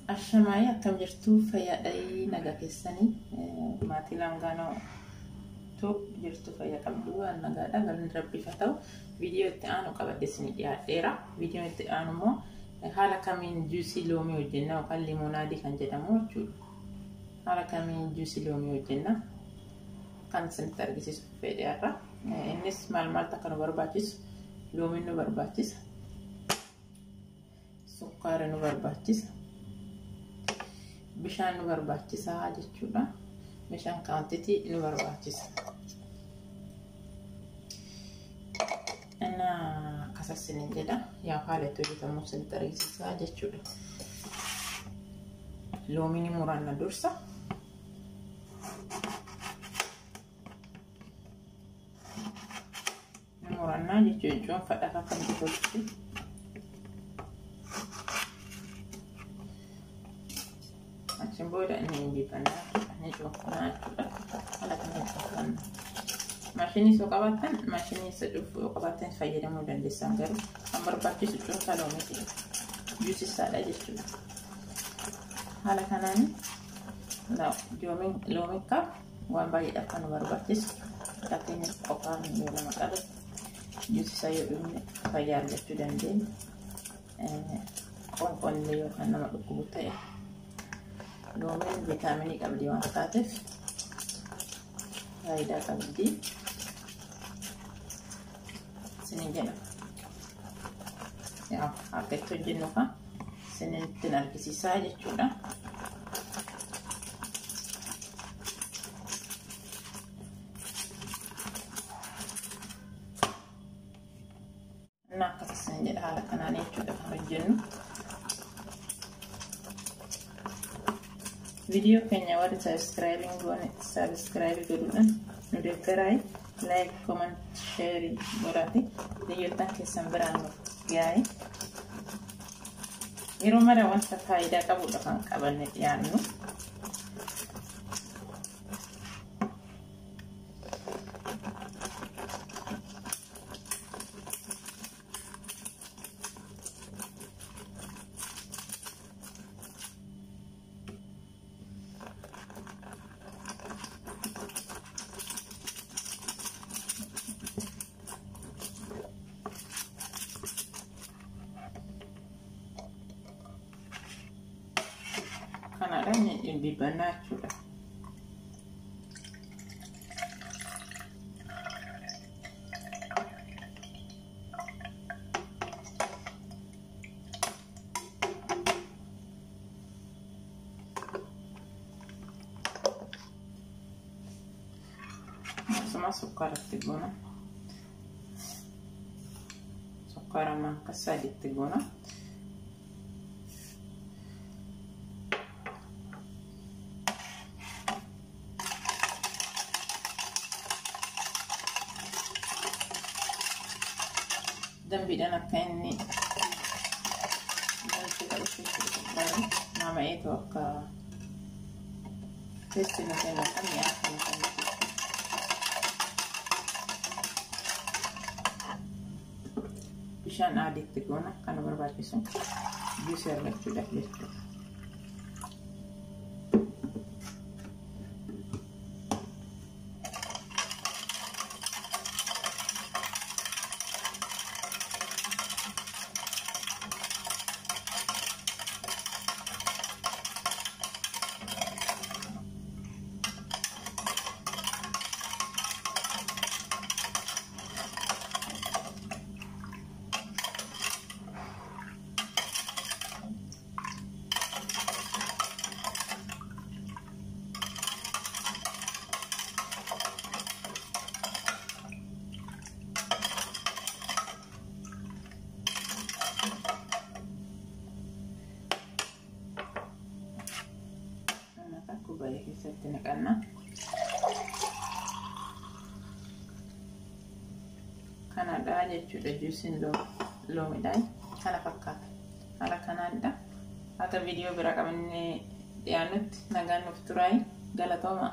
Ashamaayii akkam jirtu fayyaadha nagaa keessanii maatii Laangaanoo jirtu fayyaa qabdu waan nagaadha galanni rabbiif haa ta'u. Viidiyoo itti aanu qabadhe isinii dhiyaadheera. Viidiyoon itti aanu immoo haala kamiin juusii loomii hojjenna yookaan liimonaadii kan jedhamu jechuudha. Haala kamiin juusii loomii hojjenna kan isinitti argisiisu fedhe har'a. Innis maal maaltu akka nu barbaachisu loomiin nu barbaachisa. Sukkaara nu barbaachisa. Bishaan nu barbaachisa jechuudha. Bishaan kaantitii nu barbaachisa. Innaa akkas isiniin jedha. Yaa haala itti hojjetamu isinitti argisiisa jechuudha. Loomiin muraanna dursa. Murannaa jechuun cuunfadhaaf akka nuti tolutti. Achiin booda inni injifannaa jechuudha. Ni cuunfanaa jechuudha. Haala kanaan cuunfanna. Maashinii yoo qabaattan maashinii isa cuunfu yoo qabaattan fayyadamuu dandeessan garuu kan barbaachisu cuunfaa loomiiti. Juusisaadha jechuudha. Haala kanaan loomiin qaba waan baay'eedhaaf kan nu barbaachisu. Fakkeenyaaf qofaan yoo nama qabe juusisaa yoo dhugne fayyaa argachuu dandeenya. Qoonqoon illee yookaan nama dhukkubu ta'e loomiin viitaaminii qabdi waan taateef faayidaa qabdi. Isinin jedha. Yaa akka itti hojjennu kan isinitti argisiisaa jechuudha. Akkas isin jedha haala kanaan jechuudha kan hojjennu. Viidiyoo keenya warri sabiskiraayibiin goone sabiskiraayibii godhuudhaan nu deeggaraa laayik, kooment, sheerii godhaati hiriyoottan keessan biraan nu gahaa. Yeroo mara wanta faayidaa qabudha kan qabanne dhiyaannu. Kanaadha inni dibbannaa jechuudha. Akkasumas sukkaaratti goona. Sukkaara maankaa sadiitti goona. Dambiidhaan akka inni galchee ta'u jechuudha. Maama'eetu akka teessi nu kennu kan mi'aa kan kennu. Bishaan adiitti goona kan nu barbaachisu juusii argachuudhaaf jechuudha. Kubbaayyaa keessatti naqanna. Kanadha jechuudha juusiin loomiidhaan kana fakkaata. Haala kanaanidha. Haata viidiyoo biraa qabannee dhiyaannutti nagaan nuuf turaayi galatooma.